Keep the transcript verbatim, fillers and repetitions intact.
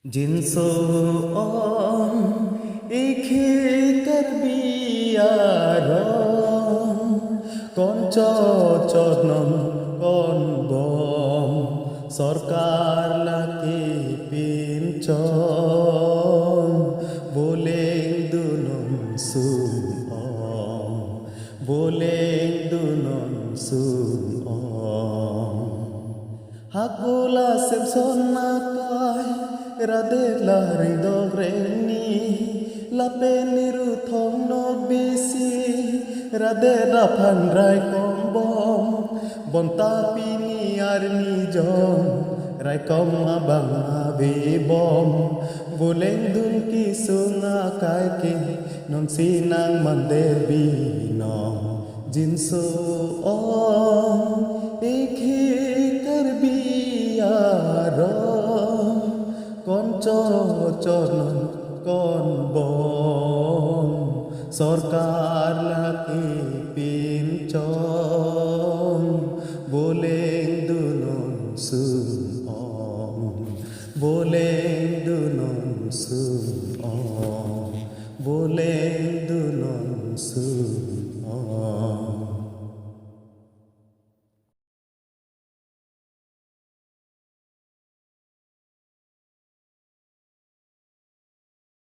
Jinso ong ikhi Karbi arong, koncho chotnon konbom, sorkar lake pinchon, boleng dunon sum ong, boleng dunon sum ong. Hakola Semson akai, radet la ringdok rengni, lapen niru thong nok bisi, radet aphan raikom bom, bonta pini arni jong, raikom abang ave bom, boleng dun kesung akai ke, nonsi nang mandir binong. Jinso ong ikhi Karbi arong, koncho chotnon konbom, sorkar lake pinchon.